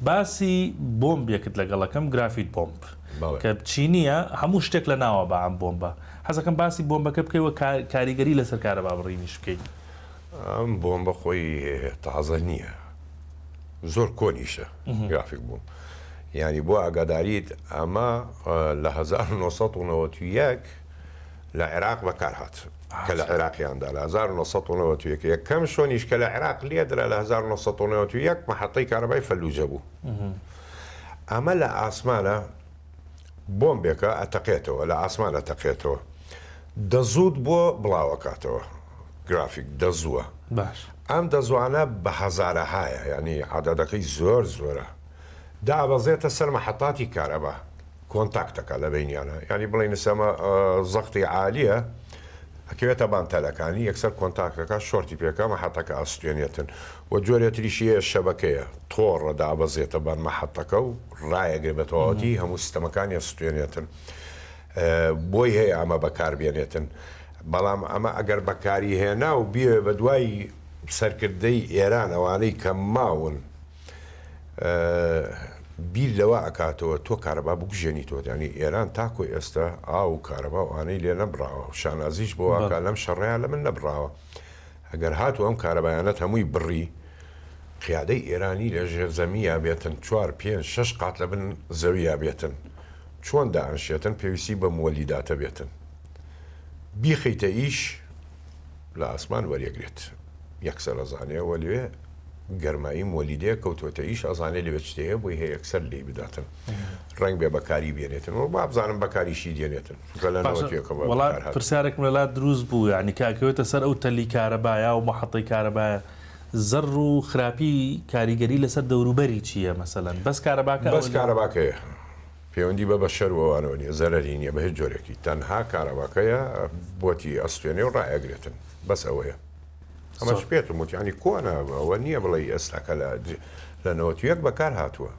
باسی بۆمبێکت لەگەڵەکەم، گرافیت بۆمب کە چینیە، هەموو شتێک لە ناوە بە ئەم بۆمبە. حەزەکەم باسی بۆمبەکە بکەی و کاریگەری لەسەر کارەبا بڕینیش بکەیت. ئەم بۆمبە خۆی تازە نییە، زۆر کۆنیشە گرافیک بووم. یعنی بۆ ئاگاداریت ئەمە لە 1991 لە عێراق بەکار هات، کە لە عێراقیاندا لە 1991 یەکەم شۆنیش کە لە عێراق لێدرا لە 1991 مەحەتەی کارەبای فەلوجە بوو. ئەمە لە ئاسمانە بۆمبێکە ئەتەقێتەوە، لە ئاسمان ئەتەقێتەوە، دەزووت بۆ بڵاوەکاتەوە، گرافیک دەزووە. باش. ئەم دەزوانە بە هەزارەهایە، یعنی عەدەدەکەی زۆر زۆرە، دابەزێتە سەر مەحەتاتی کارەبا، کۆنتاکتەکە لە بەینیانە، یعنی بڵێین ئێستا زەختی عالیە ئەکەوێتە بان تەلەکانی، یەکسەر کۆنتاکتەکە شۆرتی پێکا مەحەتەکە ئەستوێنێتن. و جۆرێ تریشی هەیە شەبەکەیە، تۆڕە دابەزێتە بان مەحەتەکە و ڕایەگرێ بە تەواوەتی هەموو سیستەمەکانی ئەستوێنێتن. بۆی هەیە ئەمە بەکار بێنێتن، بەڵام ئەمە ئەگەر بەکاری هێنا و بیەوێ بە دوای سەرکردەی ئێران ئەوانەی کە ماون بیر لەوە ئەکاتەوە تۆ کارەبا بکوژێنیتەوە، یانی ئێران تاکۆ ئێستا ئاو و کارەبا و ئەوانەی لێ نەبڕاوە، شانازیش بۆ ئەکا لەم شەڕەیا لە من نەبڕاوە. ئەگەر هاتوو ئەم کارەبایانەت هەمووی بڕی، قیادەی ئێرانی لە ژێر زەمیا بێتن، چوار، پێنج، شەش قات لە بن زەویا بێتن، چۆن دائەنشێتن، پێویستی بە موەلیداتە بێتن. بیخەیتە ئیش لە ئاسمان وەریەگرێت. یەکسەر ئەزانێ وە لەوێ گەرمایی مۆلیدەیە کەوتوەتە ئیش، ئەزانێ لەوێ چ هەیە، بۆی هەیە یەکسەر لێی بداتن. ڕەنگ بێ بەکاری بێنێتن و وابزانم بەکاریشی دێنێتن، چونکە لە باشە 91ەوە وەڵا بەکار هاتووە. پرسیارێکم لەلا دروست بوو، یانی کە ئەکەوێتە سەر ئەو تەلی کارەبایە و مەحەتەی کارەبایە زەڕ و خراپی کاریگەری لەسەر دەوروبەری چییە مەسەلەن بەس کارەباکە بەس ئەوە لە کارەباکەیە پەیوەندی بە بەشەر و ئەوانەوە نییە، زەرەری نییە بە هیچ جۆرێکی، تەنها کارەباکەیە بۆتی ئەستوێنێ و ڕایئەگرێتن بەس ئەوەیە. ئەمەش زۆر پێتم وت یانی کۆنە ئەوە نییە بڵێی ئێستاکە لە 91 بەکار هاتووە.